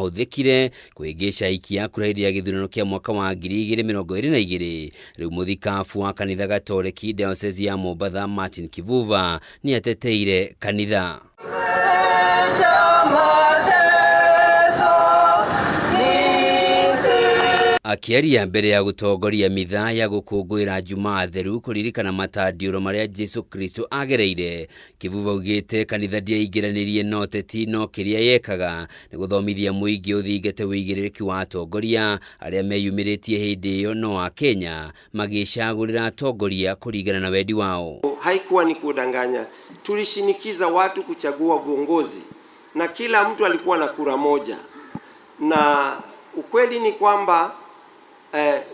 Mahũthĩkire kũhĩngĩca aikia a kura hĩndĩ ya gĩthurano kĩa mwaka wa 2022. Rĩu mũthikabu wa kanitha Gatoreki Diocese ya Mombatha Martin Kivuva nĩ ateteire kanitha. Akĩaria mbere ya gũtongoria mitha ya gũkũngũĩra Jumaa theru kũririkana matandiũro marĩa Jesu Kristo agereire, Kivuva augĩte kanitha ndĩaingĩranĩrie na ũteti no kĩrĩa yekaga nĩ gũthomithia mũingĩ ũthingate ũigĩrĩrĩki wa atongoria arĩa meyumĩrĩtie hĩndĩ ĩyo no Akenya magĩcagũrĩra atongoria kũringana na wendi wao. Haikuwa ni kudanganya, tulishinikiza watu kuchagua viongozi na kila mtu alikuwa na kura moja, na ukweli ni kwamba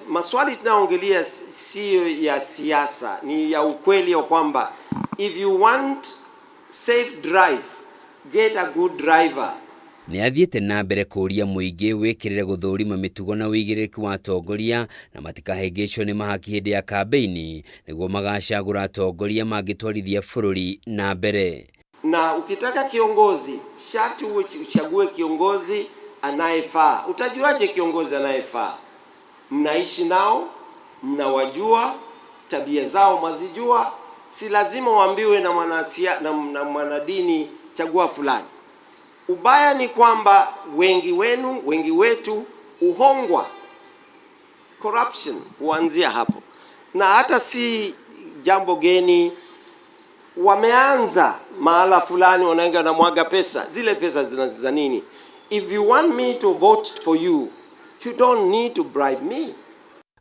maswali tunayoongelea siyo ya siasa, ni ya ukweli ya kwamba if you want safe drive, get a good driver. Nĩ athiĩte na mbere kũũria mũingĩ wĩkĩrĩre gũthũrima mĩtugo na ũigĩrĩrĩki wa atongoria na matikahĩngĩcwo nĩ mahaki hĩndĩ ya kambĩini nĩguo magacagũra atongoria mangĩtwarithia bũrũri na mbere. Na ukitaka kiongozi sharti uchague kiongozi anayefaa. Utajuaje kiongozi anayefaa? Mnaishi nao, mnawajua, tabia zao mwazijua. Si lazima uambiwe na mwanasia, na mwanadini chagua fulani. Ubaya ni kwamba wengi wenu, wengi wetu uhongwa. Corruption huanzia hapo, na hata si jambo geni. Wameanza mahala fulani, wanaenda na mwaga pesa, zile pesa zina za nini? If you want me to vote for you, you don't need to bribe me.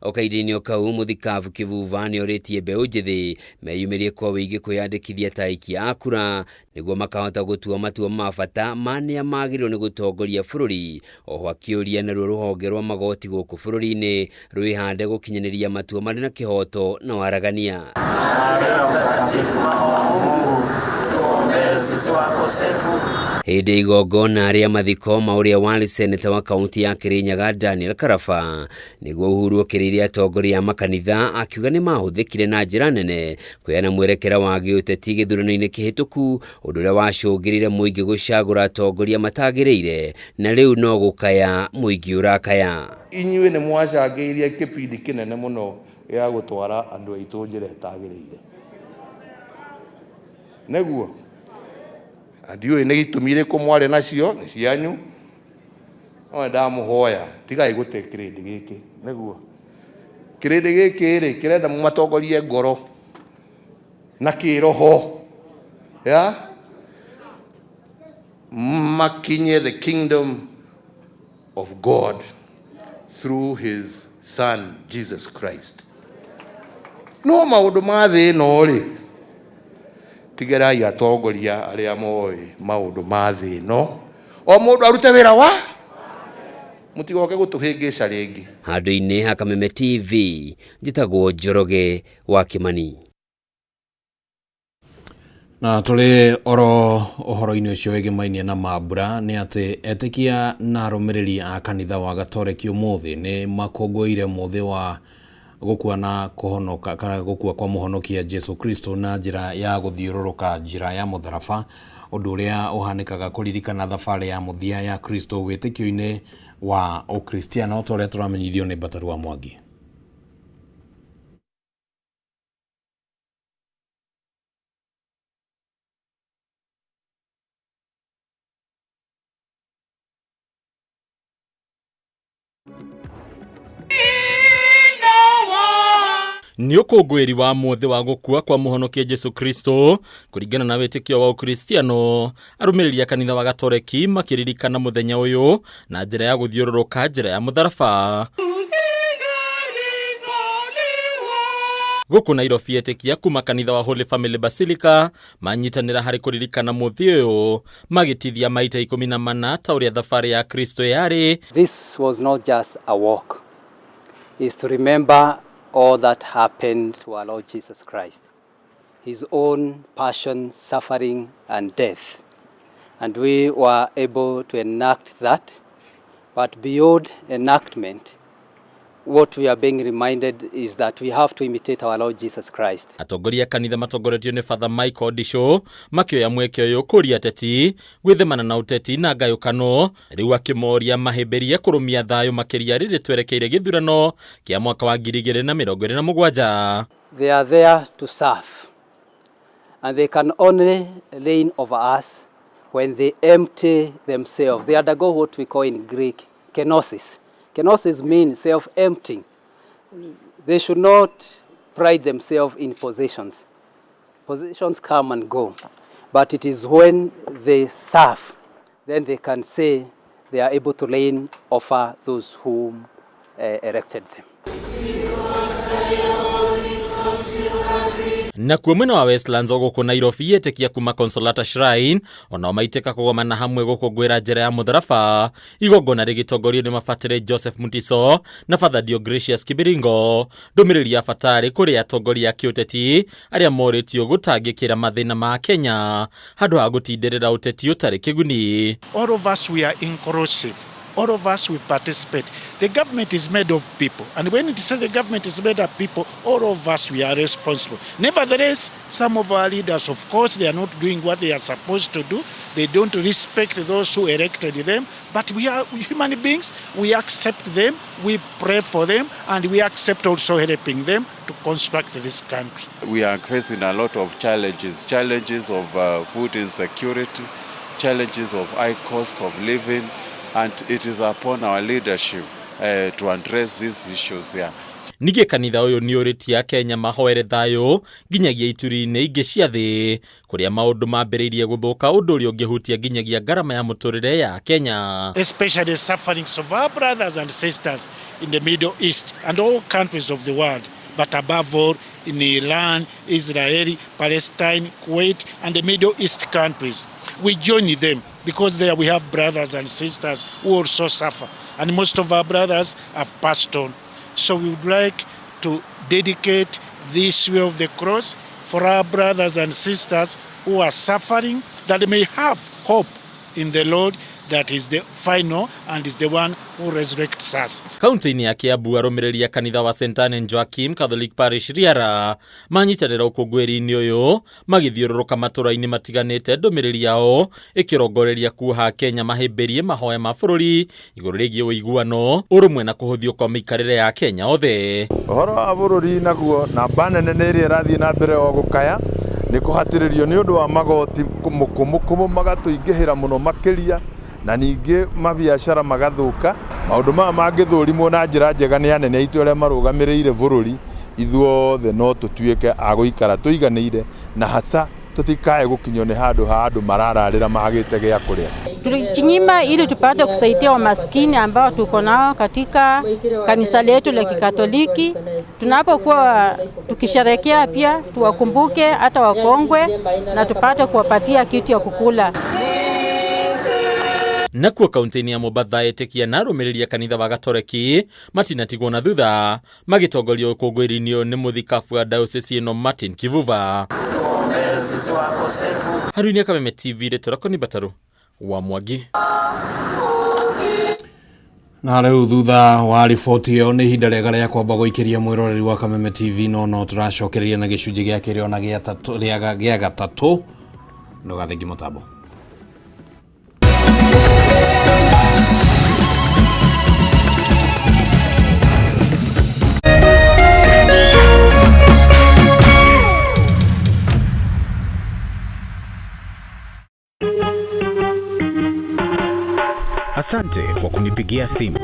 O kahinda-inĩ o kau mũthikabu Kivuva nĩ orĩtie mbeũ njĩthĩ meyumĩrie kwa ũingĩ kwĩyandĩkithia ta aikia a kura nĩguo makahota gũtua matua ma bata ma nĩa magĩrĩirwo nĩ gũtongoria bũrũri. Oho akĩũria naruo rũhonge rwa magoti gũkũ bũrũri-inĩ rwĩhande gũkinyanĩria matua marĩ na kĩhoto na waragania. Hĩndĩ igongona rĩa mathiko ma ũrĩa warĩ seneta wa kaunti ya Kirinyaga Daniel Karaba nĩguo Uhuru okĩrĩire atongoria a makanitha akiuga nĩ mahũthĩkire na njĩra nene kũheana mwerekera wa gĩũteti gĩthurano-inĩ kĩhĩtũku ũndũ ũrĩa wacũngĩrĩire mũingĩ gũcagũra atongoria matagĩrĩire na rĩu no gũkaya mũingĩ ũrakaya. Inyuĩ nĩ mwacangĩirie kĩbindi kĩnene mũno gĩa gũtwara andũ aitũ njĩra ĩtagĩrĩire. Nĩguo ndiũĩ nĩ itũmi irĩkũ mwarĩ nacio nĩ cianyu, no ndamũhoya tigai gũte kĩrĩndĩ gĩkĩ. Nĩguo kĩrĩndĩ gĩkĩ rĩ kĩrenda mũmatongorie ngoro na kĩroho ya makinye the kingdom of God through his son Jesus Christ. No maũndũ ma thĩ ĩno rĩ, tigerai atongoria arĩa moĩ maũndũ ma thĩ ĩno, o mũndũ arute wĩra wa mũtigoke gũtũhĩngĩca rĩngĩ. Handũ-inĩ ha Kameme TV, njĩtagwo Njoroge wa Kĩmani. Na tũrĩ oro ũhoro-inĩ ũcio wĩgĩmainie na mambura nĩ atĩ etĩkia na arũmĩrĩri a kanitha wa Gatoreki ũmũthĩ nĩ makũngũĩire mũthĩ wa gũkua na kũhonoka kana gũkua kwa mũhonokia Jesu Kristo na njĩra ya gũthiũrũrũka njĩra ya mũtharaba, ũndũ ũrĩa ũhanĩkaga kũririkana thabarĩ ya mũthia ya Kristo wĩtĩkio-inĩ wa Ũkristiano ta ũrĩa tũramenyithio nĩ Mbataru wa Mwangi. Nĩ ũkũngũĩri wa mũthĩ wa gũkua kwa mũhonokia Jesu Kristo kũringana na wĩtĩkio wa Ũkristiano. Arũmĩrĩri a kanitha wa Gatoreki makĩririkana mũthenya ũyũ na njĩra ya gũthiũrũrũka njĩra ya mũtharaba. Gũkũ Nairobi etĩkia kuma kanitha wa Holy Family Basilica manyitanĩra harĩ kũririkana mũthĩ ũyũ magĩtithia maita 14 ta ũrĩa thabarĩ ya Kristo yarĩ. This was not just a walk. It's to remember all that happened to our Lord Jesus Christ, his own passion, suffering, and death. And we were able to enact that. But beyond enactment, What we are being reminded is that we have to imitate our Lord Jesus Christ. Atongoria a kanitha matongoretio nĩ Father Michael Odisho makĩoya mweke ũyũ kũria ateti gwĩthemana na ũteti na ngayũkano, rĩu akĩmoria mahĩmbĩrie kũrũmia thayũ makĩria rĩrĩ twerekeire gĩthurano kĩa mwaka wa 2027. They are there to serve, and they can only reign over us when they empty themselves. They undergo what we call in Greek kenosis. Kenosis means self-emptying. They should not pride themselves in positions. Positions come and go, but it is when they serve, then they can say they are able to reign over those whom elected them. Nakuo mwena wa Westlands o gũkũ Nairobi, etĩkia kuma Consolata Shrine onao maitĩka kũgomana hamwe gũkũngũĩra njĩra ya mũtharaba, igongona rĩgĩtongorio nĩ mabatĩrĩ Joseph Mutiso na Father Deogracius Kibiringo. Ndũmĩrĩri ya batarĩ kũrĩ atongoria a kĩũteti arĩa morĩtio gũtangĩkĩra mathĩna ma Kenya handũ ha gũtindĩrĩra ũteti ũtarĩ kĩguni. All of us, we are inclusive. All of us, we participate. The government is made of people. And when it says the government is made of people, all of us, we are responsible. Nevertheless, some of our leaders, of course, they are not doing what they are supposed to do. They don't respect those who elected them. But we are human beings. We accept them. We pray for them. And we accept also helping them to construct this country. We are facing a lot of challenges. Challenges of food insecurity, challenges of high cost of living, and it is upon our leadership to address these issues here. Ningĩ kanitha ũyũ nĩ ũrĩtie Akenya mahoere thayũ nginyagia ituri-inĩ ingĩ cia thĩ kũrĩa maũndũ mambĩrĩirie gũthũka, ũndũ ũrĩa ũngĩhutia nginyagia ngarama ya mũtũrĩre ya Kenya. Especially the sufferings of our brothers and sisters in the Middle East and all countries of the world, but above all in Iran, Israel, Palestine, Kuwait, and the Middle East countries. We join them because there we have brothers and sisters who also suffer, and most of our brothers have passed on. So we would like to dedicate this way of the cross for our brothers and sisters who are suffering, that they may have hope in the Lord, that is the final and is the one who resurrects us. Kaunti-inĩ ya Kiambu, arũmĩrĩri a kanitha wa St Anne Joachim Catholic Parish Riara manyitanĩra ũkũngũĩri-inĩ ũyũ magĩthiũrũrũka matũra-inĩ matiganĩte, ndũmĩrĩri yao ĩkĩrongoreria kuoha Kenya mahĩmbĩrie mahoya ma bũrũri igũrũ rĩgiĩ ũiguano, ũrũmwe na kũhũthio kwa mĩikarĩre ya Kenya othe. Ũhoro wa bũrũri naguo namba nene nĩ ĩrĩa ĩrathiĩ na mbere o gũkaya nĩ kũhatĩrĩrio nĩ ũndũ wa magoti mũkũmũkũmũ magatũingĩhĩra mũno makĩria, na ningĩ mabiacara magathũka. Maũndũ maya mangĩthũrimwo na njĩra njega nĩ anene aitũ arĩa marũgamĩrĩire bũrũri, ithuothe no tũtuĩke a gũikara tũiganĩire, na hasa tũtikae gũkinyio nĩ handũ ha andũ marararĩra magĩte gĩa kũrĩa. Tulijinyima ili tupate kusaidia wamaskini ambao tuko nao katika kanisa letu la Kikatoliki. Tunapokuwa tukisherehekea pia tuwakumbuke hata wakongwe na tupate kuwapatia kitu ya kukula. Nakuo kaunti-inĩ ya Mombatha, etĩkia na arũmĩrĩri a kanitha wa Gatoreki matinatigwo na thutha magĩtongorio ũkũngũĩri-inĩ ũyũ nĩ mũthikabu wa diocese ĩno Martin Kivuva. Haruini ya Kameme TV, rĩtwa ni Bataru wa Mwangi. Na rĩu thutha wa riboti ĩyo nĩ ihinda rĩega rĩa kwamba gũikĩria mwĩroreri wa Kameme TV, no no tũracokereria na gĩcunjĩ gĩa kerĩ ona gĩa gatatũ. Ndũgathengie mũtambo. Asante kwa kunipigia simu.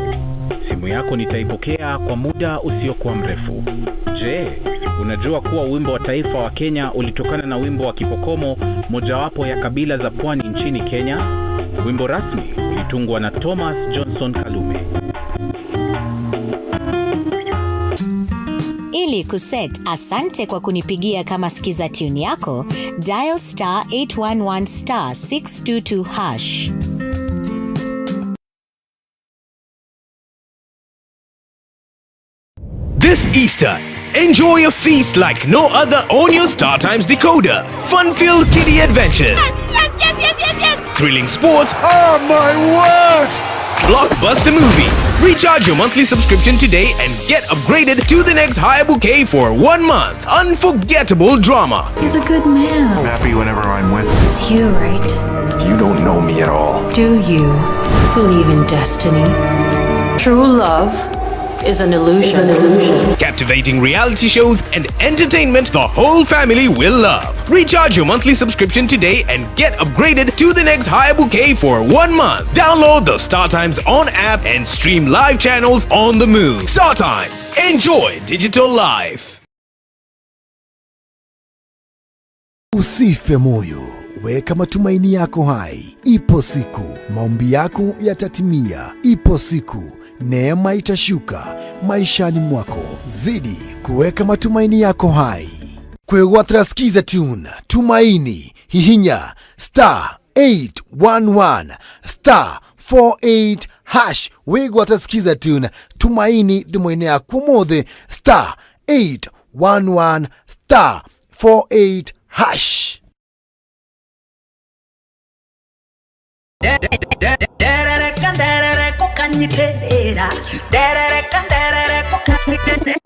Simu yako nitaipokea kwa muda usiokuwa mrefu. Je, unajua kuwa wimbo wa taifa wa Kenya ulitokana na wimbo wa Kipokomo, mojawapo ya kabila za pwani nchini Kenya? Wimbo rasmi ulitungwa na Thomas Johnson Kalume. Ili kuset asante kwa kunipigia kama skiza tune yako, dial star 811 star 622 hash. This Easter, enjoy a feast like no other on your StarTimes decoder. Fun-filled kiddie adventures. Yes, yes, yes, yes, yes. Thrilling sports. Oh my word! blockbuster movies. Recharge your monthly subscription today and get upgraded to the next higher bouquet for 1 month. Unforgettable drama. He's a good man. I'm happy whenever I'm with. It's you, right? You don't know me at all. Do you believe in destiny? True love is an illusion. Captivating reality shows and entertainment the whole family will love. Recharge your monthly subscription today and get upgraded to the next higher bouquet for 1 month. Download the Star Times On app and stream live channels on the move. Star Times. Enjoy digital life. Usife moyo, weka matumaini yako hai. Ipo siku maombi yako yatatimia. Ipo siku neema itashuka maishani mwako. Zidi kuweka matumaini yako hai. Kwegwatira Skiza Tune Tumaini, hihinya star 811 star 48 hash. Wigwatira Skiza Tune Tumaini thimũ-inĩ yaku ũmũthĩ star 811 star 48 hash. Nderereka nderereko kanyiterera nderereka nderereko kanyiterera.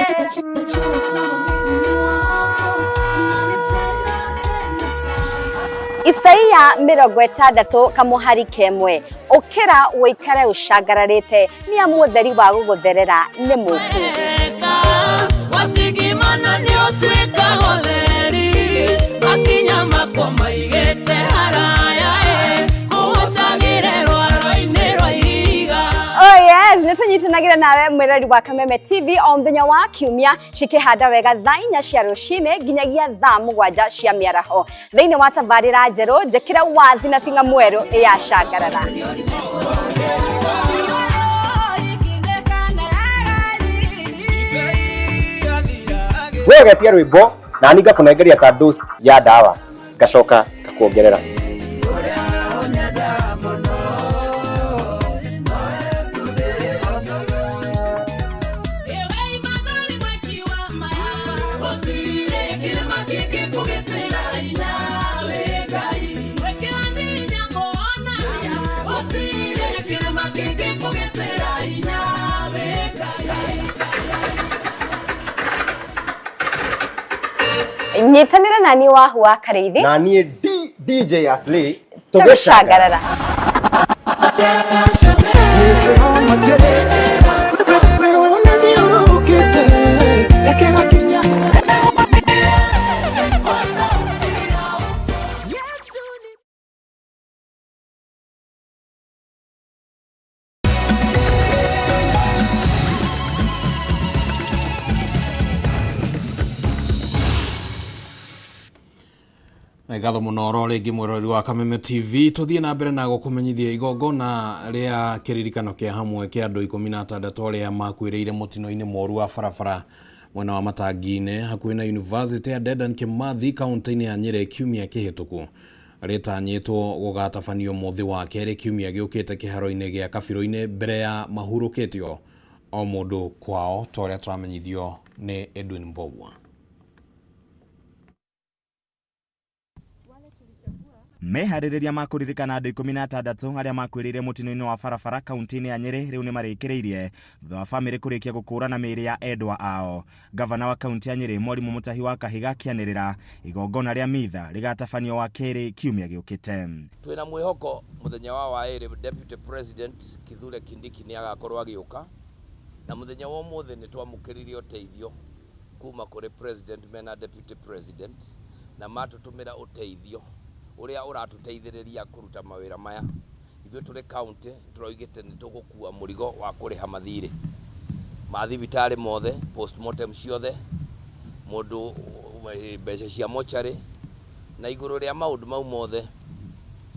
Isaia 60 kamuhari kemwe ukira wikare ucangararite ni amu utheri wa gugutherera ni muku. Wasigimana nĩ ũtuĩkaga ũtheri makinya makwa maigĩte haraya kũhacagĩre rwaro-inĩ rwa ihiga. Oh yes, nĩtũnyitanagĩra nawe mwĩrori wa Kameme TV o mũthenya wa kiumia cikĩhanda wega thaa 4 cia rũcinĩ nginyagia thaa 7 cia mĩaraho thĩinĩ wa tabarĩra njerũ njĩkĩre wathi na ting'a mwerũ ya Cangarara. We ũgetia rwĩmbo na niĩ ngakũnengeria ta dose ya ndawa ngacoka ngakuongerera. Nyitanĩra na niĩ Wahu wa Karĩithi na niĩ DJ Aslay tũgĩcangarara. Ngatho muno oro ringi mwiroreri wa Kameme TV tuthie na mbere na gukumenyithia igongona ria kiririkano kia hamwe kia andu 16 aria makuiriire mutino-ini moru wa barabara mwena wa Matangi-ini hakuhi na University ya Dedan Kimathi kaunti-ini ya Nyeri kiumia kihituku ritanyitwo gugatabanio muthi wa keri kiumia giukite kiharo-ini gia Kabirũ-ini mbere ya mahurukitio o mundu kwao ta uria turamenyithio ni Edwin Mbogwa. Meharĩrĩria ma kũririkana andũ 16 arĩa makuĩrĩire mũtino-inĩ wa barabara kaunti-inĩ ya Nyĩrĩ rĩu nĩ marĩkĩrĩirie thutha wa bamĩrĩ kũrĩkia gũkũrana mĩĩrĩ ya endwa ao. Gavana wa kaunti ya Nyĩrĩ Mwarimũ Mũtahi wa Kahiga akĩanĩrĩra igongona rĩa mitha rĩgatabanio wa kerĩ kiumia gĩũkĩte. Twĩna mwĩhoko mũthenya wa waĩrĩ Deputy President Kithure Kindiki nĩ agakorwo agĩũka, na mũthenya wa ũmũthĩ nĩ twamũkĩrire ũteithio kuma kũrĩ President mena Deputy President, na matũtũmĩra ũteithio ũrĩa ũratũteithĩrĩria kũruta mawĩra maya. Ithuĩ tũrĩ county tũroigĩte nĩ tũgũkua mũrigo wa kũrĩha mathirĩ ma thibitarĩ mothe, postmortem ciothe, mũndũ mbeca cia mocarĩ, na igũrũ rĩa maũndũ mau mothe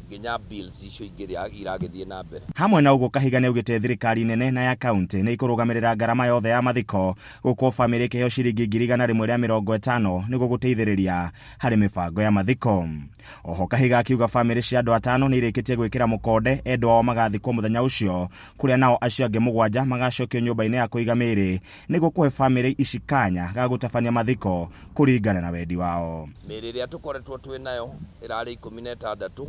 nginya bills icio ingĩ iragĩthiĩ na mbere. Hamwe na ũguo Kahiga nĩaugĩte thirikari nene na ya kaunti nĩ ikũrũgamĩrĩra ngarama yothe ya mathiko gũkũ bamĩrĩ ĩkĩheo ciringi 150,000 nĩguo gũteithĩrĩria harĩ mĩbango ya mathiko. Oho Kahiga akiuga bamĩrĩ cia andũ 5 nĩ irĩkĩtie gwĩkĩra mũkonde endwa ao magathikwo mũthenya ũcio, kũrĩa nao acio angĩ 7 magacokio nyũmba-inĩ ya kũiga mĩĩrĩ nĩguo kũhe bamĩrĩ ici kanya ga gũtabania mathiko kũringana na wendi wao. Mĩĩrĩ ĩrĩa tũkoretwo twĩ nayo ĩrarĩ 16.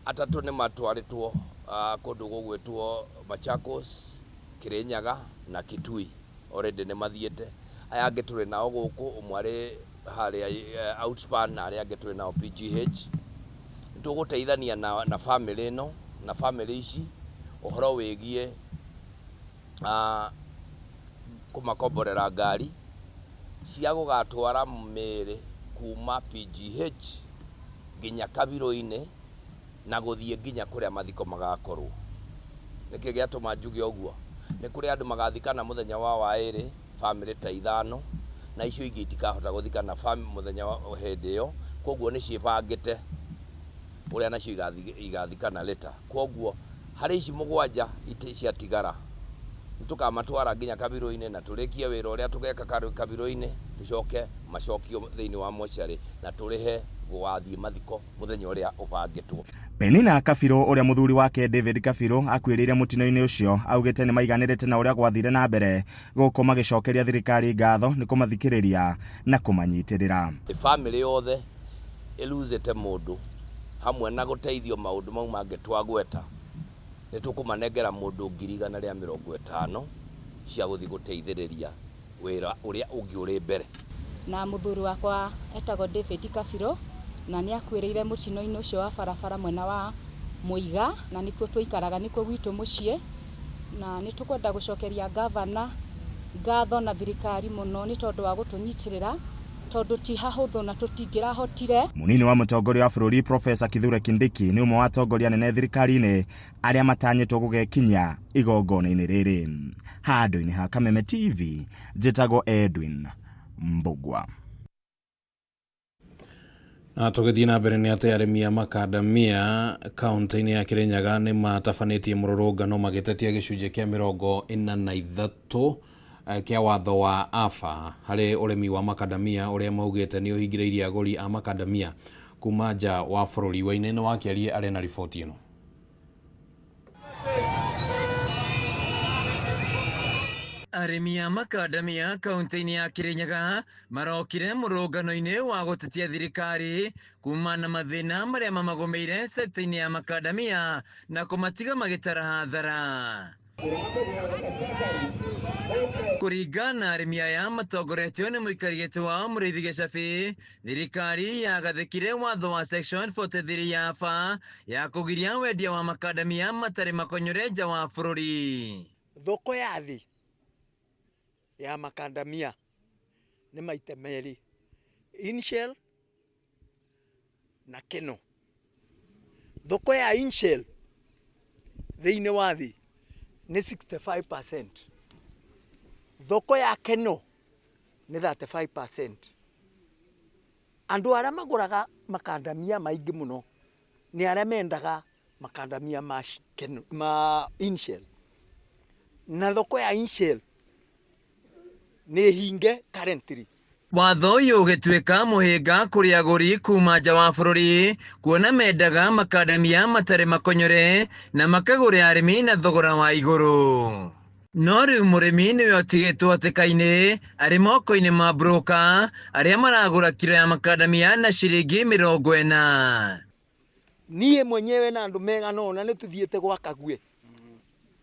Atatũ nĩ matwarĩtwo kũndũ gũgwĩtwo Machakos, Kirinyaga na Kitui, already nĩ mathiĩte. Aya angĩ tũrĩ nao gũkũ, ũmwe arĩ harĩa Outspan na arĩa angĩ tũrĩ nao PGH. Nĩ tũgũteithania na bamĩrĩ ĩno na bamĩrĩ ici ũhoro wĩgiĩ kũmakomborera ngari cia gũgatwara mĩĩrĩ kuma PGH nginya kabirũ-inĩ na gũthiĩ nginya kũrĩa mathiko magakorwo. Nĩkĩ gĩatũma njuge ũguo? Nĩ kũrĩ andũ magathikana mũthenya wa waĩrĩ, bamĩrĩ ta ithano, na icio ingĩ itikahota gũthikana mũthenya hĩndĩ ĩyo, kwoguo nĩ ciĩbangĩte ũrĩa nacio igathikana later. Kwoguo harĩ ici mũgwanja ciatigara, nĩ tũkamatwara nginya kabirũ-inĩ na tũrĩkie wĩra ũrĩa tũgeka kabirũ-inĩ, tũcoke macokio thĩinĩ wa mocarĩ na tũrĩhe gũgathiĩ mathiko mũthenya ũrĩa ũbangĩtwo. Penina Kabirũ ũrĩa mũthuri wake David Kabirũ akuĩrĩire mũtino-inĩ ũcio augĩte nĩ maiganĩrĩte na ũrĩa gwathire na mbere gũkũ magĩcokeria thirikari ngatho nĩ kũmathikĩrĩria na kũmanyitĩrĩra. Famĩlĩ yothe ĩluzĩte mũndũ hamwe na gũteithio maũndũ mau mangĩ twagweta, nĩ tũkũmanengera mũndũ 150,000 cia gũthiĩ gũteithĩrĩria wĩra ũrĩa ũngĩ ũrĩ mbere. Na mũthuri wakwa etagwo David Kabirũ na nĩ akuĩrĩire mũtino-inĩ ũcio wa barabara mwena wa Mũiga na nĩkuo tũikaraga, nĩkuo gwitũ mũciĩ, na nĩ tũkwenda gũcokeria ngavana ngatho na thirikari mũno nĩ tondũ wa gũtũnyitĩrĩra tondũ ti hahũthũ na tũtingĩrahotire. Mũnini wa mũtongoria wa bũrũri Professor Kithure Kindiki nĩ ũmwe wa atongoria anene thirikari-inĩ arĩa matanyĩtwo gũgekinyia igongona-inĩ rĩrĩ. Handũ-inĩ ha Kameme TV, njĩtagwo Edwin Mbugua. Na tũgĩthiĩ na mbere nĩ atĩ arĩmi a makandamia kaunti-inĩ ya Kirinyaga nĩ matabanĩtie mũrũrũngano magĩtetia gĩcunjĩ kĩa 43 kĩa watho wa AFA harĩ ũrĩmi wa makandamia ũrĩa maugĩte nĩ ũhingĩrĩirie agũri a makandamia kuma nja wa bũrũri. Wainaina wa Kĩarie arĩ na riboti ĩno. Arĩmi a makandamia kaunti-inĩ ya Kirinyaga marokire mũrũngano-inĩ wa gũtetia thirikari kuma na mathĩna marĩa mamagũmĩire sekta-inĩ ya makandamia na kũmatiga magĩtara hathara. Kũringana na arĩmi aya matongoretio nĩ mũikari gĩtĩ wao Mũrĩithi Gĩcabi, thirikari yagathĩkire watho wa section 43 ya AFA ya kũgiria wendia wa makandamia matarĩ makonyore nja wa bũrũri. Thoko ya thĩ ya makandamia nĩ maita merĩ, inshell na keno. Thoko ya inshell thĩinĩ wa thĩ nĩ 65%, thoko ya keno nĩ 35%. Andũ arĩa magũraga makandamia maingĩ mũno nĩ arĩa mendaga makandamia ma keno, ma inshell, na thoko ya inshell nĩ hinge currently. Watho ũyũ ũgĩtuĩka mũhĩnga kũrĩ agũri kuma nja wa bũrũri kuona mendaga makandamia matarĩ makonyore na makagũrĩra arĩmi na thogora wa igũrũ. No rĩu mũrĩmi nĩwe ũtigĩtwo hatĩka-inĩ arĩ moko-inĩ ma broker arĩa maragũra kiro ya makandamia na ciringi 40. Niĩ mwenyewe na andũ megana ũna nĩ tũthiĩte gwa Kague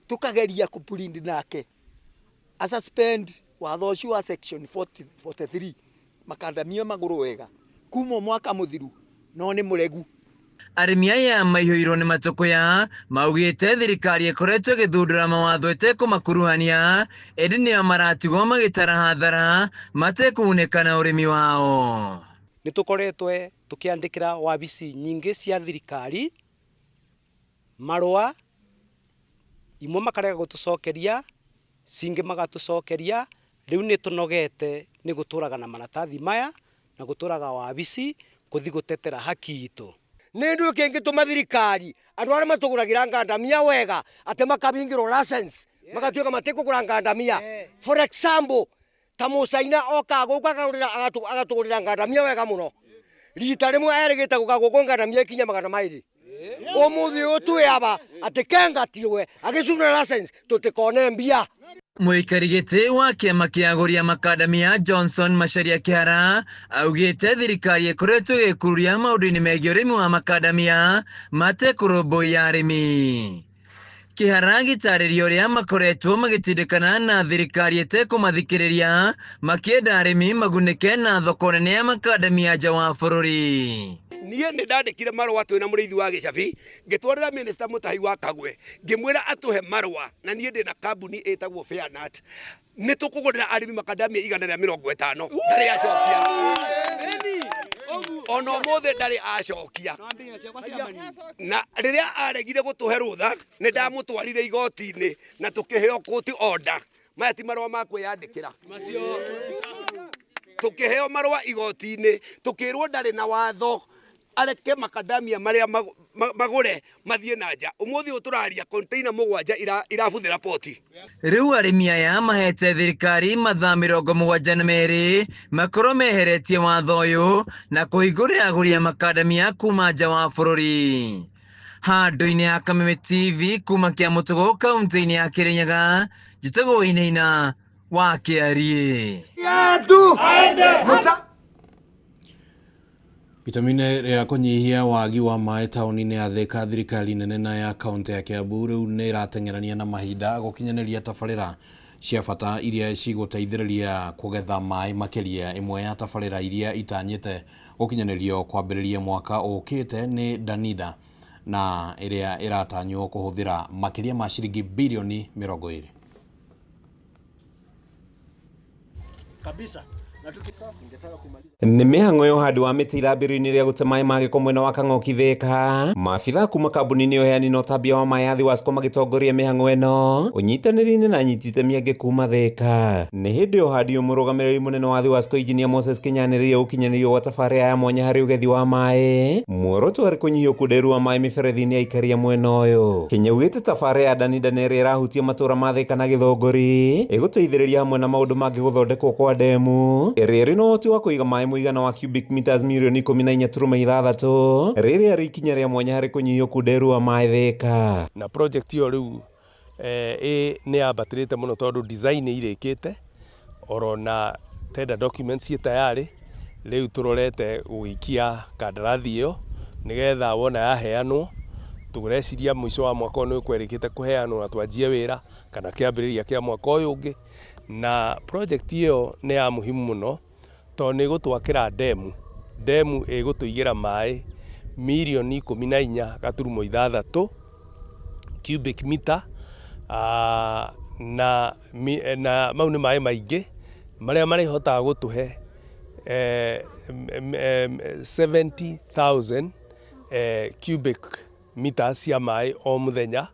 tũkageria kũpurindi nake a suspend watho ũcio wa section 43 makandamia magũrũ wega kuma mwaka mũthiru no nĩ mũregu. Arĩmi aya maihũirwo nĩ matũkũya maugĩte thirikari ĩkoretwo ĩgĩthundũra mawatho ĩtekũmakuruhania ĩndĩ nĩo maratigwo magĩtara hathara matekũgunĩka na ũrĩmi wao. Nĩ tũkoretwo tũkĩandĩkĩra wabici nyingĩ cia thirikari marũa, imwe makarega gũtũcokeria, cingĩ magatũcokeria. Rĩu nĩ tũnogete nĩ gũtũraga na maratathi maya na gũtũraga wabici gũthiĩ gũtetera haki itũ. Nĩ ndũ kĩngĩtũma thirikari andũ arĩa matũgũragĩra ngandamia wega atĩ makabingĩrwo license magatuĩka matikũgũra ngandamia. For example, ta mũcaina okaga gũkũ agatũgũrĩra ngandamia wega mũno, rita rĩmwe erĩgĩte gũka gũkũ ngandamia ikinya 200. Ũmũthĩ ũyũ twĩ aba atĩ kengatirwe agĩcunĩra license tũtikone mbia. Mũikari gĩtĩ wa kĩama kĩa agũri a makandamia Johnson Macharia Kĩhara augĩte thirikari ĩkoretwo ĩgĩkururia maũndũ-inĩ megiĩ ũrĩmi wa makandamia matekũrũmbũiya arĩmi. Kĩhara gĩtarĩria ũrĩa makoretwo magĩtindĩkana na thirikari ĩtekũmathikĩrĩria makĩenda arĩmi magunĩke na thoko nene ya makandamia nja wa bũrũri. Niĩ nĩ ndandĩkire marũa twĩna mũrĩithi wa gĩcabi ngĩtwarĩra minister Mũtahi wa Kagwe ngĩmwĩra atũhe marũa na niĩ ndĩ na kambuni ĩtagwo Fairnut nĩ tũkũgũrĩra arĩmi makandamia 150 ndarĩ acokia ona ũmũthĩ ndarĩ acokia na rĩrĩa aregire gũtũhe rũtha nĩ ndamũtwarire igoti-inĩ na tũkĩheo court order maya ti marũa ma kwĩyandĩkĩra tukiheo marũa igoti-inĩ tukirwo ndarĩ na watho areke makadamia marĩa magũre mathiĩ na nja. Ũmũthĩ ũyũ tũraria container 7 irabuthĩra poti. Rĩu arĩmi aya mahete thirikari mathaa 72 makorwo meheretie watho ũyũ na kũhingũrĩra agũri a makandamia kuma nja wa bũrũri. Handũ-inĩ ha Kameme TV kuma Kĩamũtũgũ kaunti-inĩ ya Kĩrĩnyaga, njĩtagwo Wainaina wa Kĩariĩ. Itemi-inĩ rĩa kũnyihia wagi wa maĩ taũni-inĩ ya Thika, thirikari nene na ya kaunti ya Kiambu rĩu nĩ ĩrateng'erania na mahinda gũkinyanĩria tabarĩra cia bata iria cigũteithĩrĩria kũgetha maĩ makĩria. Ĩmwe ya tabarĩra iria itanyĩte gũkinyanĩrio kwambĩrĩria mwaka ũkĩte nĩ Danida na ĩrĩa ĩratanywo kũhũthĩra makĩria ma ciringi birioni 20. Kabisa. Nĩ mĩhang'o ya ũhandi wa mĩtĩ ithambĩrio-inĩ rĩa gũte maĩ ma gĩko mwena wa Kang'oki Thika. Maabithaa kuma kambuni-inĩ ya ũheani na ũtambia wa maĩ ya Thiwasco magĩtongoria mĩhang'o ĩno ũnyitanĩri-inĩ na anyiti itemi angĩ kuma Thika. Nĩ hĩndĩ ya ũhandi ũyũ mũrũgamĩrĩri mũnene wa Thiwasco Engineer Moses Kĩnya anĩrĩire ũkinyanĩrio wa tabarĩra ya mwanya harĩ ũgethi wa maĩ muoroto arĩ kũnyihia ũkunderu wa maĩ mĩberethi-inĩ ya aikari a mwena ũyũ. Kĩnya augĩte tabarĩra ya Danida na ĩrĩa ĩrahutia matũra ma Thika na Gĩthũngũri ĩgũteithĩrĩria hamwe na maũndũ mangĩ gũthondekwo kwa ndemu ĩrĩa ĩrĩ na ũhoti wa kũiga maĩ mũigana wa cubic meters mirioni 14.6 rĩrĩa rĩ ikinya rĩa mwanya harĩ kũnyihia ũkunderu wa maĩ Thika. Na project ĩyo rĩu nĩ yambatĩrĩte mũno tondũ design nĩ irĩkĩte oro na tender documents ciĩ tayarĩ rĩu tũrorete gũgĩikia kandarathi ĩyo nĩgetha wona yaheanwo tũreciria mũico wa mwaka ũyũ nĩ ũkwerĩkĩte kũheanwo na twanjie wĩra kana kĩambĩrĩria kĩa mwaka ũyũ ũngĩ. Na project ĩyo nĩ ya muhimu mũno tondũ nĩ ĩgũtwakĩra ndemu, ndemu ĩgũtũigĩra maĩ mirioni 14.6 cubic meter na mau nĩ maĩ maingĩ marĩa marĩhotaga gũtũhe 70,000 cubic meters cia maĩ o mũthenya.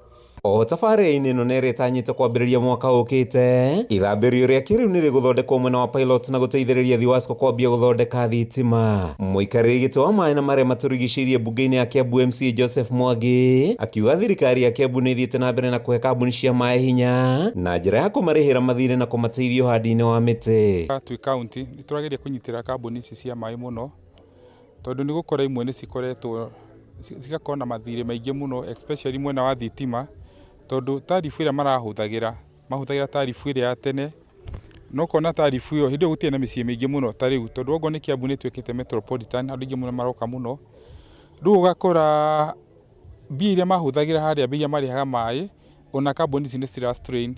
O tabarĩra-inĩ ĩno na ĩrĩa ĩtanyĩtwo kwambĩrĩria mwaka ũkĩte, ithambĩrio rĩa kĩrĩu nĩ rĩgũthondekwo mwena wa Pilot na gũteithĩrĩria Thiwasco kwambia gũthondeka thitima. Mũikarĩri gĩtĩ wa maĩ na marĩa matũrigicĩirie mbunge-inĩ ya Kiambu MCA Joseph Mwangi akiuga thirikari ya Kiambu nĩ ĩthiĩte na mbere na kũhe kambuni cia maĩ hinya na njĩra ya kũmarĩhĩra mathirĩ na kũmateithia ũhandi-inĩ wa mĩtĩ. Twĩ kaunti nĩ tũrageria kũnyitĩrĩra kambuni ici cia maĩ mũno tondũ nĩ gũkora imwe nĩ cikoretwo cigakorwo na mathirĩ maingĩ mũno especially mwena wa thitima tondũ tarifu ĩrĩa marahũthagĩra mahũthagĩra tarifu ĩrĩa ya tene no kona tarifu ĩyo hĩndĩ ĩyo gũtirĩ na mĩciĩ mĩingĩ mũno ta rĩu tondũ okorwo nĩ Kiambu nĩ ĩtuĩkĩte metropolitan andũ aingĩ mũno maroka mũno rĩu ũgakora mbia iria mahũthagĩra harĩa mbia iria marĩhaga maĩ ona kambuni ici nĩ cira strain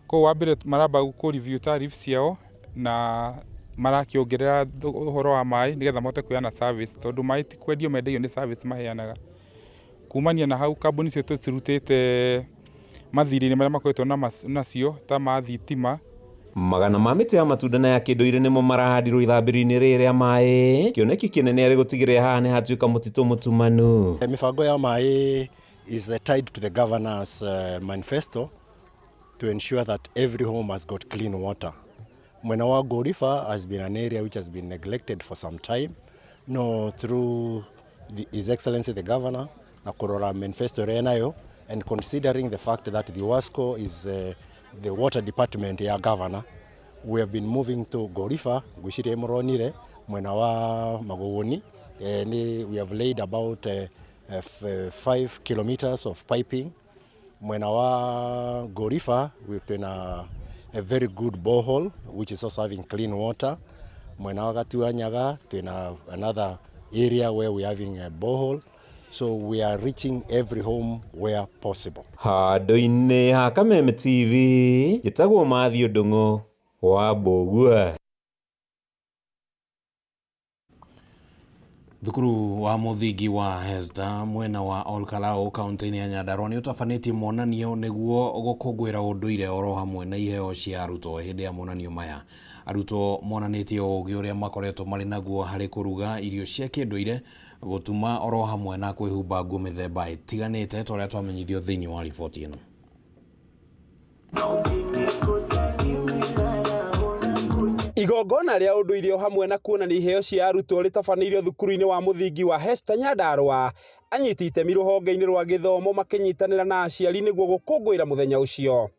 koguo wa mbere maramba kũ review tariff ciao na marakĩongerera ũhoro wa maĩ nĩgetha mahote kũheana service tondũ maĩ ti kwendio mendagio nĩ service maheanaga. Kumania na hau kambuni icio tũcirutĩte mathirĩ-inĩ marĩa makoretwo nacio ta ma thitima. Magana ma mĩtĩ ya matunda na ya kĩndũire nĩmo marahandirwo ithambĩrio-inĩ rĩrĩ rĩa maĩ kĩoneki kĩnene arĩ gũtigĩrĩra haha nĩ hatuĩka mũtitũ mũtumanu. Mĩbango ya maĩ is tied to the governor's manifesto to ensure that every home has got clean water. Mwena wa Gorifa has been an area which has been neglected for some time. No, through His Excellency the Governor na kũrora manifesto ĩrĩa nayo and considering the fact that the Wasco is the water department ya governor, we have been moving to Gorifa, gwĩciria mũronire mwena wa Magogoni. We have laid about 5 kilometers of piping. Mwena wa Gorifa twĩna a very good borehole which is also having clean water. Mwena wa Gatuanyaga twina another area where we are having a borehole. So we are reaching every home where possible. Handũ-inĩ ha Kameme TV njĩtagwo Matthew Ndung'u wa Mbũgua. Thukuru wa mũthingi wa Hesda mwena wa Olkalau kaunti-inĩ ya Nyandarua nĩ ũtabanĩtie monanio nĩguo gũkũngũĩra ũndũire oro hamwe na iheo cia arutwo. Hĩndĩ ya monanio maya arutwo monanĩtie ũũgĩ ũrĩa makoretwo marĩ naguo harĩ kũruga irio cia kĩndũire, gũtuma oro hamwe na kwĩhumba nguo mĩthemba ĩtiganĩte ta ũrĩa twamenyithio thĩinĩ wa riboti ĩno. Igongona rĩa ũndũire o hamwe na kuonania iheo cia arutwo rĩtabanĩirio thukuru-inĩ wa mũthingi wa Hester Nyandarua. Anyiti itemi rũhonge-inĩ rwa gĩthomo makĩnyitanĩra na aciari nĩguo gũkũngũĩra mũthenya ũcio.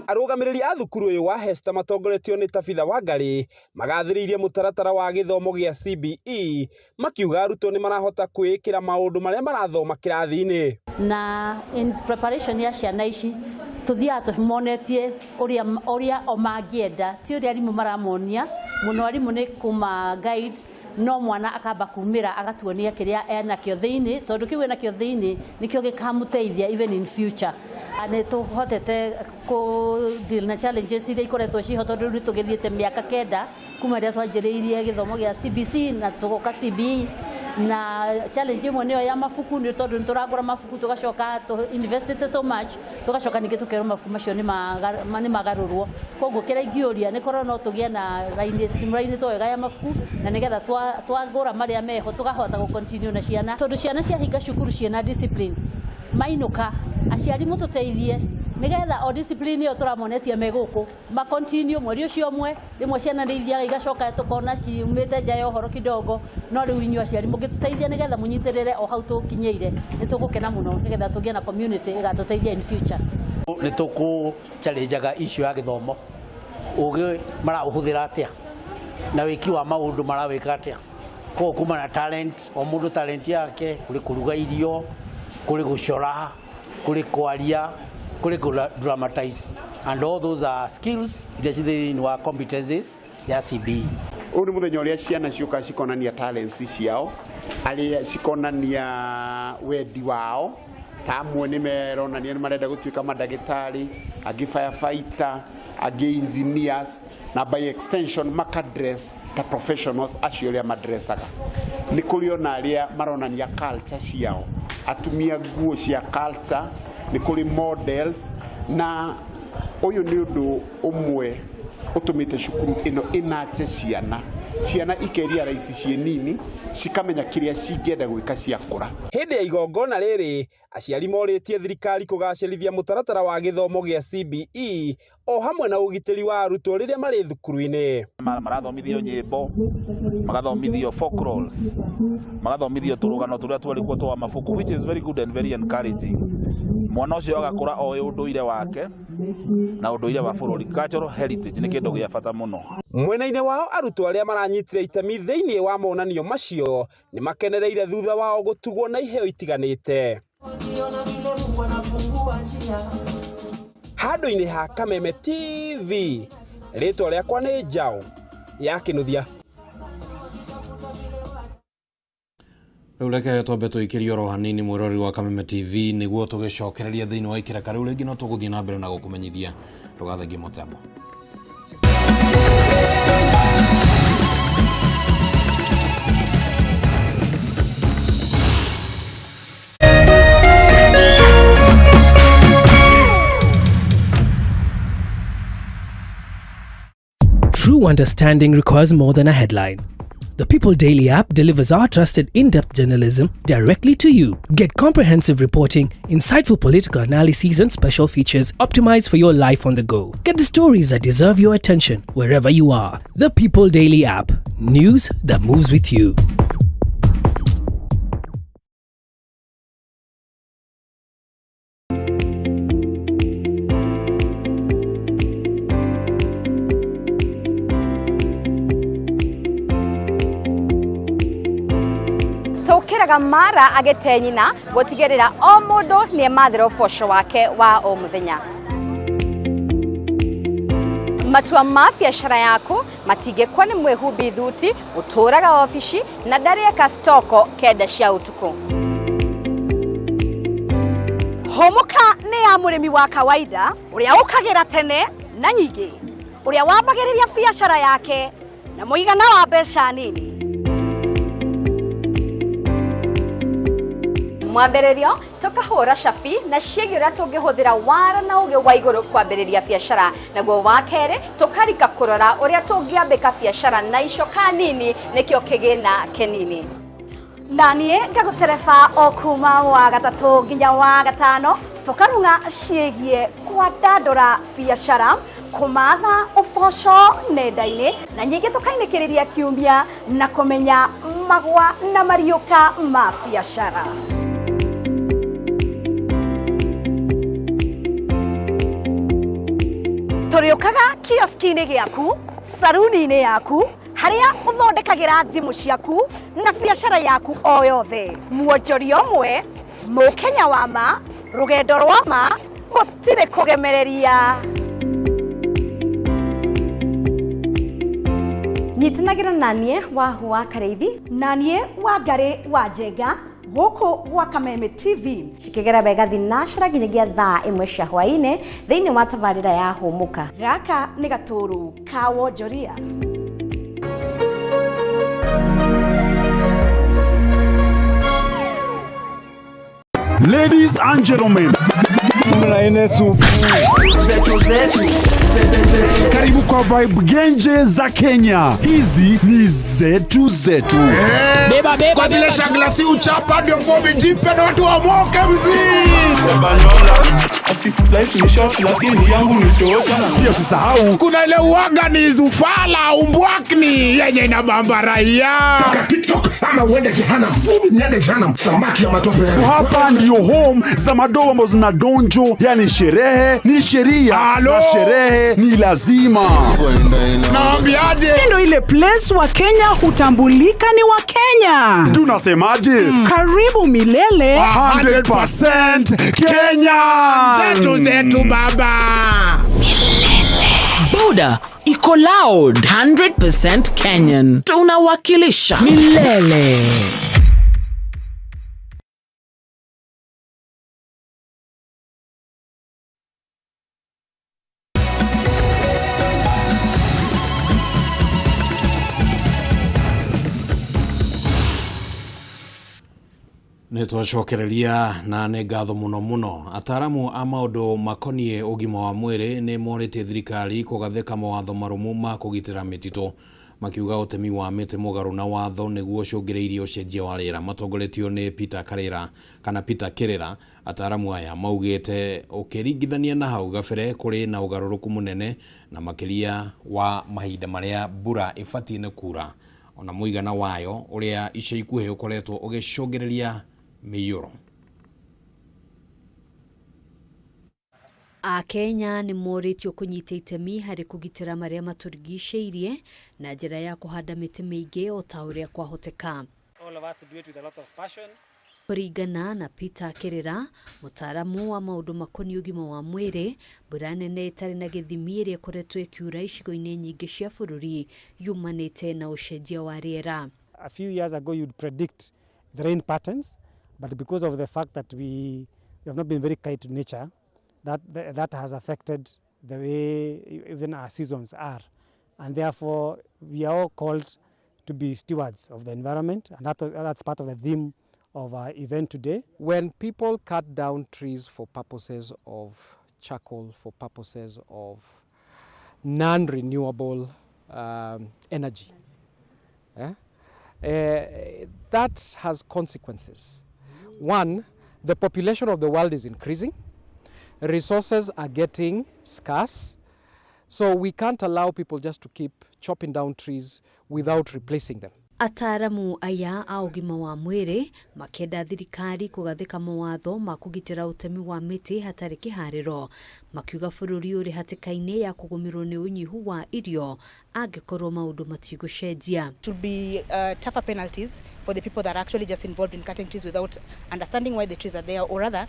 Arũgamĩrĩri a thukuru ũyũ wa Hester matongoretio nĩ Tabitha Wangari magathĩrĩirie mũtaratara wa gĩthomo gĩa CBE makiuga arutwo nĩ marahota kwĩĩkĩra maũndũ marĩa marathoma kĩrathi-inĩ. Na in preparation ya ciana ici tuthiaga tũmonetie ũrĩa o mangĩenda, ti ũrĩa arimũ maramonia mũno. Arimũ nĩ kũma guide, no mwana akamba kumĩra agatuonia kĩrĩa enakĩo thĩinĩ, tondũ kĩu enakĩo thĩinĩ nĩkĩo gĩkamũteithia even in future. Nĩ tũhotete kũ deal na challenges iria ikoretwo ciho, tondũ rĩu nĩ tũgĩthiĩte mĩaka 9 kuma rĩrĩa twanjĩrĩirie gĩthomo gĩa CBC na tũgoka CBE. Na challenge ĩmwe nĩyo ya mabuku, nĩ tondũ nĩ tũragũra mabuku tũgacoka investĩte so much, tũgacoka ningĩ tũkerwo mabuku macio nĩ magarũrwo. Koguo kĩrĩa ingĩũria nĩ korwo no tũgĩe na raini streamline wega ya mabuku, na nĩgetha twagũra marĩa meho tũkahota gũ continue na ciana, tondũ ciana ciahinga cukuru ciĩna discipline mainũka, aciari mũtũteithie nĩgetha o discipline ĩyo tũramonetie me gũkũ ma continue mweri ũcio ũmwe. Rĩmwe ciana nĩ ithiaga igacoka tũkona ciumĩte nja ya ũhoro kidogo, no rĩu inyuĩ aciari mũngĩtũteithia nĩgetha mũnyitĩrĩre o hau tũkinyĩire, nĩ tũgũkena mũno, nĩgetha tũgĩe na community ĩgatũteithia in future. Nĩ tũkũ challengeaga issue ya gĩthomo, ũgĩ maraũhũthĩra atĩa na wĩki wa maũndũ marawĩka atĩa. Koguo kuma na talent, o mũndũ talent yake, kũrĩ kũruga irio, kũrĩ gũcora, kũrĩ kwaria, kũrĩ kũ dramatize, and all those are skills iria ci thĩinĩ wa competencies ya CBE. Ũyũ nĩ mũthenya ũrĩa ciana ciũkaga cikonania talents ciao, arĩa cikonania wendi wao. Ta amwe nĩ meronania nĩ marenda gũtuĩka mandagĩtarĩ, angĩ firefighter, angĩ engineers, na by extension makadress ta professionals acio ũrĩa madressaga. Nĩ kũrĩ ona arĩa maronania culture ciao, atumia nguo cia culture, nĩ kũrĩ models, na ũyũ nĩ ũndũ ũmwe ũtũmĩte cukuru ĩno ĩnache ciana, ciana ikeria raici ciĩ nini, cikamenya kĩrĩa cingĩenda gwĩka ciakũra. Hĩndĩ ya igongona rĩrĩ aciari morĩtie thirikari kũgacĩrithia mũtaratara wa gĩthomo gĩa CBE o hamwe na ũgitĩri wa arutwo rĩrĩa marĩ thukuru-inĩ. Marathomithio nyĩmbo, magathomithio folklores, magathomithio tũrũgano tũrĩa twarĩ kuo twa mabuku, which is very good and very encouraging. Mwana ũcio agakũra oĩ ũndũire wake na ũndũire wa bũrũri. Cultural heritage nĩ kĩndũ gĩa bata mũno. Mwena-inĩ wao arutwo arĩa maranyitire itemi thĩinĩ wa monanio macio nĩ makenereire thutha wao gũtugwo na iheo itiganĩte. Handũ-inĩ ha Kameme TV, rĩtwa rĩakwa nĩ Njaũ ya Kĩnuthia. Rĩu reke twambe tũikĩrie oro hanini mwĩroreri wa Kameme TV nĩguo tũgĩcokereria thĩinĩ wa ikĩraka rĩu rĩngĩ no tũgũthiĩ na mbere na gũkũmenyithia. Ndũgathengie mũtambo. True understanding requires more than a headline. The People Daily app delivers our trusted in-depth journalism directly to you. Get comprehensive reporting, insightful political analyses and special features optimized for your life on the go. Get the stories that deserve your attention wherever you are. The People Daily app. News that moves with you. Tũkĩraga mara agĩte nyina gũtigĩrĩra o mũndũ nĩ emathĩra ũboco wake wa o mũthenya. Matua ma biacara yaku matingĩkwo nĩ mwĩhumbi thuti ũtũraga obici na ndarĩeka stoko 9 cia ũtukũ. Hũmũka nĩ ya mũrĩmi wa kawaida ũrĩa ũkagĩra tene na nyingĩ, ũrĩa wambagĩrĩria biacara yake na mũigana wa mbeca nini. Mwambĩrĩrio tũkahũra cabi na ciĩgiĩ ũrĩa tũngĩhũthĩra wara na ũgĩ wa igũrũ kwambĩrĩria biacara, naguo wa kerĩ tũkarika kũrora ũrĩa tũngĩambĩka biacara na icoka nini nĩkĩo kĩgĩna kĩnini. Na niĩ ngagũtereba o kuma wa gatatũ nginya wa gatano tũkarung'a ciĩgiĩ kwandandũra biacara, kũmatha ũboco nenda-inĩ na nyingĩ tũkainĩkĩrĩria kiumia na kũmenya magwa na mariũka ma biacara. Tũrĩũkaga kioski-inĩ gĩaku, saruni-inĩ yaku, harĩa ũthondekagĩra thimũ ciaku na biacara yaku o yothe. Mwonjoria ũmwe, mũkenya wa ma, rũgendo rwa ma, gũtirĩ kũgemereria. Nyitanagĩra na niĩ Wahu wa Karĩithi na niĩ Wangarĩ wa Njenga gũkũ gwa Kameme TV. Cikĩgera wega thinacara nginyagia thaa 1 cia hwaĩ-inĩ thĩinĩ wa tabarĩra ya Hũmũka. Gaka nĩ gatũrũ ka wonjoria. Ladies and gentlemen, karibu kwa Vibe Genje za Kenya. Hizi ni zetu zetu. Beba, beba, kwa zile shagla si uchapa ndio fomi jipe na watu wamoke mzee. Pia usisahau kuna ile uaga ni zufala umbwakni yenye inabamba raia. TikTok ama uende jehanamu. Niende jehanamu, samaki ya matope. Hapa ndio home za madoa ambazo zina donjo, yani sherehe ni sheria na sherehe ni lazima. Naambiaje? Ndio ile place wa Kenya hutambulika ni wa Kenya. Tunasemaje? Karibu milele 100% Kenya. Zetu zetu baba. Boda iko loud 100% Kenyan. Tunawakilisha milele. Nĩ twacokereria na nĩ ngatho mũno mũno. Ataramu a maũndũ makoniĩ ũgima wa mwĩrĩ nĩ morĩtie thirikari kũgathĩka mawatho marũmu ma kũgitĩra mĩtitũ, makiuga ũtemi wa mĩtĩ mũgarũ na watho nĩguo ũcũngĩrĩirie ũcenjia wa rĩera. Matongoretio nĩ Peter Karĩra kana Peter Kĩrĩra, ataramu aya maugĩte ũkĩringithania na hau gabere kũrĩ na ũgarũrũku mũnene na makĩria wa mahinda marĩa mbura ĩbatiĩ nĩ kura ona mũigana wayo ũrĩa ica ikuhĩ ũkoretwo ũgĩcũngĩrĩria mĩiyũro. Akenya nĩ morĩtio kũnyita itemi harĩ kũgitĩra marĩa matũrigicĩirie na njĩra ya kũhanda mĩtĩ mĩingĩ o ta ũrĩa kwahoteka. Kũringana na Peter Kĩrĩra, mũtaaramu wa maũndũ makoniĩ ũgima wa mwĩrĩ, mbura nene ĩtarĩ na gĩthimi ĩrĩa ĩkoretwo ĩkiura icigo-inĩ nyingĩ cia bũrũri yumanĩte na ũcenjia wa rĩera. A few years ago you'd predict the rain patterns, but because of the fact that we have not been very kind to nature, that has affected the way even our seasons are, and therefore we are all called to be stewards of the environment, and that's part of the theme of our event today. When people cut down trees for purposes of charcoal, for purposes of non-renewable energy, that has consequences. One, the population of the world is increasing. Resources are getting scarce, so we can't allow people just to keep chopping down trees without replacing them. Ataramu aya a ũgima wa mwĩrĩ makĩenda thirikari kũgathĩka mawatho ma kũgitĩra ũtemi wa mĩtĩ hatarĩ kĩharĩro, makiuga bũrũri ũrĩ hatĩka-inĩ ya kũgũmĩrwo nĩ ũnyihu wa irio angĩkorwo maũndũ matigũcenjia. Should be tougher penalties for the people that are actually just involved in cutting trees without understanding why the trees are there, or rather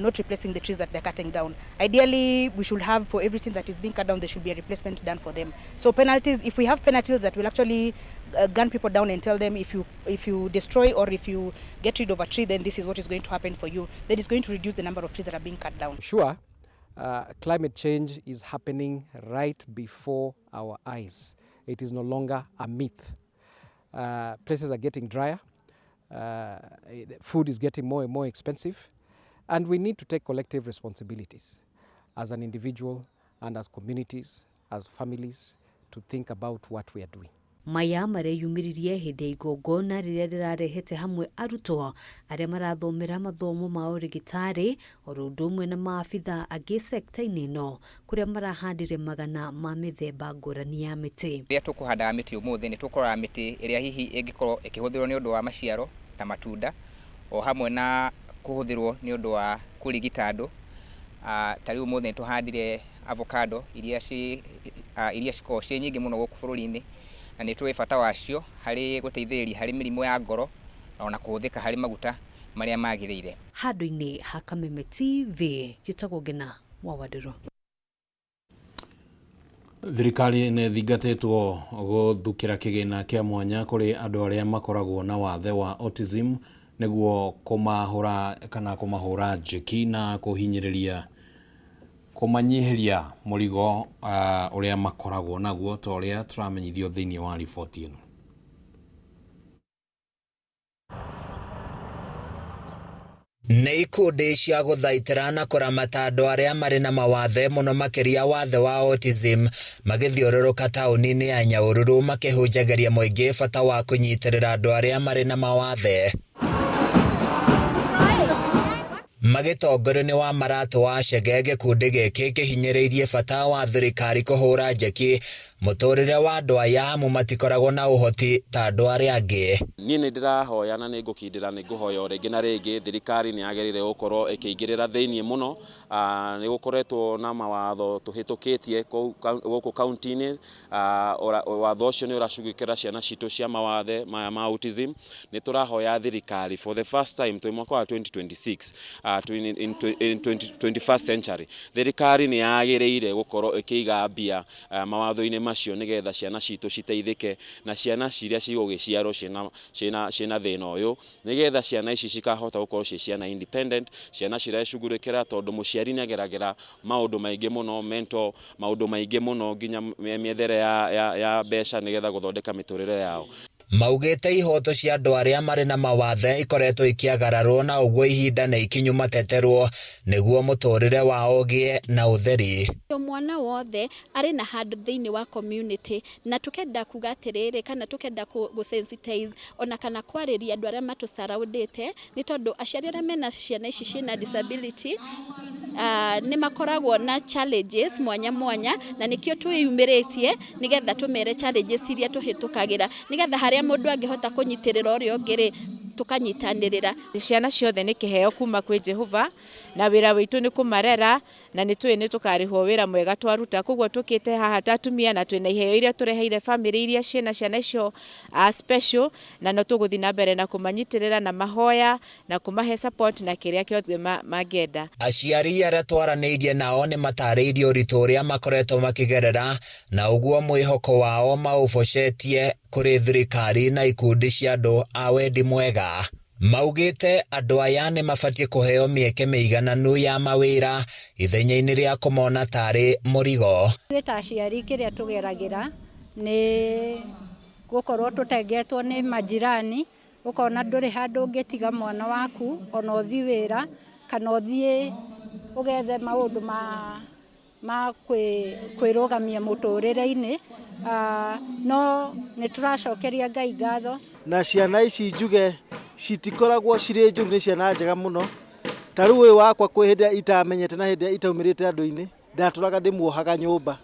not replacing the trees that they're cutting down. Ideally, we should have for everything that is being cut down, there should be a replacement done for them. So penalties, if we have penalties that will actually gun people down and tell them if you if you destroy or if you get rid of a tree, then this is what is going to happen for you. Then it's going to reduce the number of trees that are being cut down. Sure, climate change is happening right before our eyes. It is no longer a myth. Places are getting drier, food is getting more and more expensive, and we need to take collective responsibilities as an individual and as communities, as families, to think about what we are doing. Maya mareyumĩririe hĩndĩ ya igongona rĩrĩa rĩrarehete hamwe arutwo arĩa marathomera mathomo ma ũrĩgĩtarĩ oro ũndũ ũmwe na maabitha angĩ sekta-inĩ ĩno kũrĩa marahandire magana ma mĩthemba ngũrani ya mĩtĩ. Rĩrĩa tũkũhandaga mĩtĩ ũmũthĩ nĩ tũkũrora mĩtĩ ĩrĩa hihi ĩngĩkorwo ĩkĩhũthĩrwo nĩ ũndũ wa maciaro ta matunda o hamwe na kũhũthĩrwo nĩ ũndũ wa kũrigita andũ. Ta rĩu ũmũthĩ nĩ tũhandire avocado iria iria cikoragwo ciĩ nyingĩ mũno gũkũ bũrũri-inĩ na nĩ tũĩ bata wacio harĩ gũteithĩrĩria harĩ mĩrimũ ya ngoro na ona kũhũthĩka harĩ maguta marĩa magĩrĩire. Handũ-inĩ ha Kameme TV njĩtagwo Ngena wa Wanderu. Thirikari nĩ ĩthingatĩtwo gũthukĩra kĩgĩna kĩa mwanya kũrĩ andũ arĩa makoragwo na wathe wa autism nĩguo kũmahũra kana kũmahũra njeki na kũhinyĩrĩria kũmanyihĩria mũrigo ũrĩa makoragwo naguo ta ũrĩa tũramenyithio thĩinĩ wa riboti ĩno. Nĩ ikundi cia gũthaitĩra na kũramata andũ arĩa marĩ na mawathe mũno makĩria wathe wa autism magĩthiũrũrũka taũni-inĩ ya Nyahururu makĩhunjagĩria mũingĩ bata wa kũnyitĩrĩra andũ arĩa marĩ na mawathe. Magĩtongorio nĩ Wamaratũ wa Chege gĩkundi gĩkĩ kĩhinyĩrĩirie bata wa thirikari kũhũra njeki mũtũrĩre wa andũ aya amu matikoragwo na ũhoti ta andũ arĩa angĩ. Niĩ nĩ ndĩrahoya na nĩ ngũkindĩra nĩ ngũhoya o rĩngĩ na rĩngĩ thirikari nĩ yagĩrĩire gũkorwo ĩkĩingĩrĩra thĩiniĩ mũno. Nĩ gũkoretwo na mawatho tũhĩtũkĩtie gũkũ kaunti-inĩ. Watho ũcio nĩ ũracugĩkĩra ciana citũ cia mawathe maya ma autism. Nĩ tũrahoya thirikari for the first time twĩ mwaka wa 2026 in 21st century thirikari nĩ yagĩrĩire gũkorwo ĩkĩiga mbia mawatho-inĩ macio nĩgetha ciana citũ citeithĩke na ciana ciria cigũgĩciarwo ciĩna thĩna ũyũ nĩgetha ciana ici cikahota gũkorwo ciĩ ciana independent, ciana cirecugurĩkĩra tondũ mũciari nĩ ageragĩra maũndũ maingĩ mũno mental, maũndũ maingĩ mũno nginya mĩethere ya mbeca nĩgetha gũthondeka mĩtũrĩre yao. Maugĩte ihoto cia andũ arĩa marĩ na mawathe ikoretwo ikĩagararwo na ũguo ihinda nĩ ikinyu mateterwo nĩguo mũtũrĩre wao ũgĩe na ũtheri. Mwana wothe arĩ na handũ thĩinĩ wa community na tukenda kuga atĩrĩrĩ kana tukenda gũ sensitize ona kana kwarĩria andũ arĩa matũ-surroundĩte nĩ tondũ aciari arĩa mena ciana ici ciĩna disability nĩ makoragwo na challenges mwanya mwanya na nĩkĩo twĩyumĩrĩtie nĩgetha tũmere challenges iria tũhĩtũkagĩra nĩgetha harĩa mũndũ angĩhota kũnyitĩrĩra ũrĩa ũngĩ rĩ tũkanyitanĩrĩra. Ciana ciothe nĩ kĩheo kuma kwĩ Jehova na wĩra witũ nĩ kũmarera na nĩ tũĩ nĩ tũkarĩhwo wĩra mwega twaruta koguo tũkĩte haha ta atumia na twĩna iheo iria tũreheire bamĩrĩ iria ciĩna ciana icio special na no tũgũthiĩ na mbere na kũmanyitĩrĩra na mahoya na kũmahe support na kĩrĩa kĩothe mangĩenda. Aciari arĩa twaranĩirie nao nĩ matarĩirie ũritũ ũrĩa makoretwo makĩgerera na ũguo mwĩhoko wao maũbocetie kũrĩ thirikari na ikundi cia andũ a wendi mwega. Maugĩte andũ aya nĩ mabatiĩ kũheo mĩeke mĩigananu ya mawĩra ithenya-inĩ rĩa kũmona tarĩ mũrigo. Ithuĩ ta aciari kĩrĩa tũgeragĩra nĩ gũkorwo tũtengetwo nĩ majirani, ũkona ndũrĩ handũ ũngĩtiga mwana waku ona ũthiĩ wĩra kana ũthiĩ ũgethe maũndũ ma kwĩrũgamia mũtũrĩre-inĩ, no nĩ tũracokeria Ngai ngatho. Na ciana ici njuge citikoragwo cirĩ njũru, nĩ ciana njega mũno. Ta rĩu ũyũ wakwa kwĩ hĩndĩ ĩrĩa itamenyete na hĩndĩ ĩrĩa itaumĩrĩte andũ-inĩ, ndatũraga ndĩmuohaga nyũmba,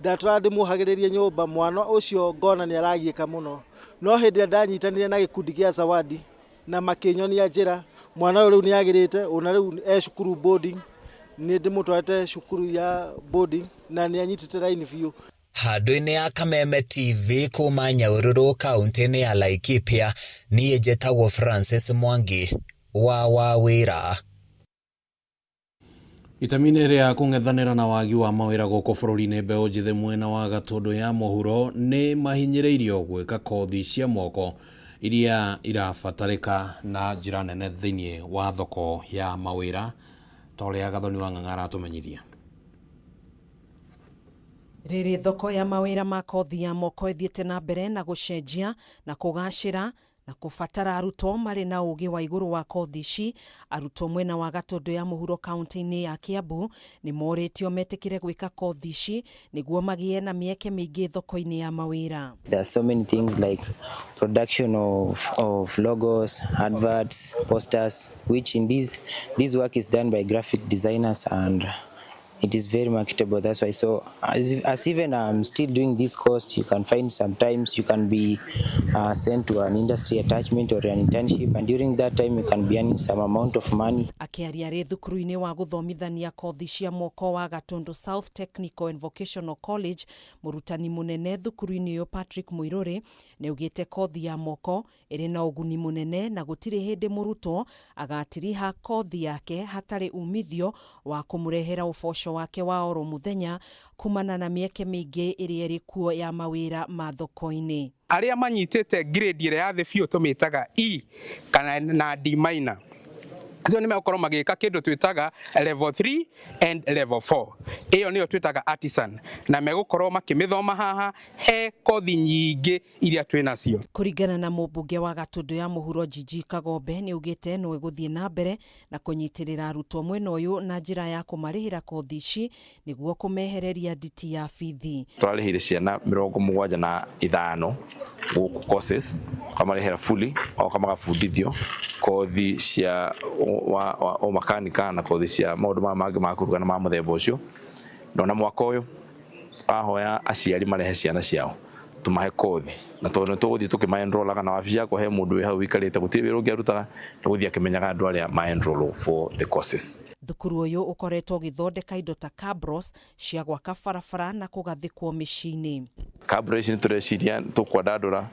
ndatũraga ndĩmuohagĩrĩria nyũmba, mwana ũcio ngona nĩ aragiĩka mũno. No hĩndĩ ĩrĩa ndanyitanire na gĩkundi gĩa Zawadi na makĩnyonia njĩra, mwana ũyũ rĩu nĩ agĩrĩte, ona rĩu e cukuru boarding, nĩ ndĩmũtwarĩte cukuru ya boarding na nĩ anyitĩte raini biũ. Handũ-inĩ ya Kameme TV kuma Nyahururu kaunti-inĩ ya Laikipia, niĩ njĩtagwo Francis Mwangi wa Wawĩra. Itemi-inĩ rĩa kũng'ethanĩra na wagi wa mawĩra gũkũ bũrũri-inĩ, mbeũ njĩthĩ mwena wa Gatũndũ ya mũhuro nĩ mahinyĩrĩirio gwĩka kothi cia moko iria irabatarĩka na njĩra nene thĩinĩ wa thoko ya mawĩra ta ũrĩa Gathoni wa Ng'ang'a aratũmenyithia. Rĩrĩ thoko ya mawĩra ma kothi ya moko ĩthiĩte na mbere na gũcenjia na kũgacĩra na kũbatara arutwo marĩ na ũgĩ wa igũrũ wa kothi ici, arutwo mwena wa Gatũndũ ya mũhuro kaunti-inĩ ya Kiambu nĩ morĩtio metĩkĩre gwĩka kothi ici nĩguo magĩe na mĩeke mĩingĩ thoko-inĩ ya mawĩra. There are so many things like production of logos, adverts, posters, which in this work is done by graphic designers and it is very marketable. That's why. So as even I'm still doing this course, you can find sometimes you can be sent to an industry attachment or an internship, and during that time you can be earning some amount of money. Akĩaria arĩ thukuru-inĩ wa gũthomithania kothi cia moko wa Gatundu South Technical and Vocational College, mũrutani mũnene thukuru-inĩ ũyũ Patrick Muiruri nĩaugĩte kothi ya moko ĩrĩ na ũguni mũnene na gũtirĩ hĩndĩ mũrutwo agatiriha kothi yake hatarĩ umithio wa kũmũrehera ũboco wake wa oro mũthenya kumana na mĩeke mĩingĩ ĩrĩa ĩrĩ kuo ya mawĩra ma thoko-inĩ. Arĩa manyitĩte grade ĩrĩa ya thĩ biũ tũmĩtaga E kana na D minor, acio nĩ megũkorwo magĩka kĩndũ twĩtaga level 3 and level 4. Ĩyo nĩyo twĩtaga artisan, na megũkorwo makĩmĩthoma haha he kothi nyingĩ iria twĩ nacio. Kũringana na mũmbunge wa Gatũndũ ya mũhuro Gigi Kagombe, nĩ augĩte no ĩgũthiĩ na mbere na kũnyitĩrĩra arutwo mwena ũyũ na njĩra ya kũmarĩhĩra kothi ici nĩguo kũmehereria nditi ya bithi. Tũrarĩhĩire ciana 75 gũkũ courses, tũkamarĩhĩra fully, oka magabundithio kothi cia wa makanika na kothi cia maũndũ maya mangĩ ma kũruga na ma mũthemba ũcio. Na ona mwaka ũyũ ahoya aciari marehe ciana ciao tũmahe kothi, na tondũ nĩ tũgũthiĩ tũkĩma-enrollaga na wabici yakwa he mũndũ wĩ hau wikarĩte gũtirĩ wĩra ũngĩ arutaga, nĩ gũthiĩ akĩmenyaga andũ arĩa ma-enroll for the courses. Thukuru ũyũ ũkoretwo ũgĩthondeka indo ta cabros cia gwaka barabara na kũgathĩkwo mĩciĩ-inĩ. Cabro ici nĩ tũreciria tũkwandandũra.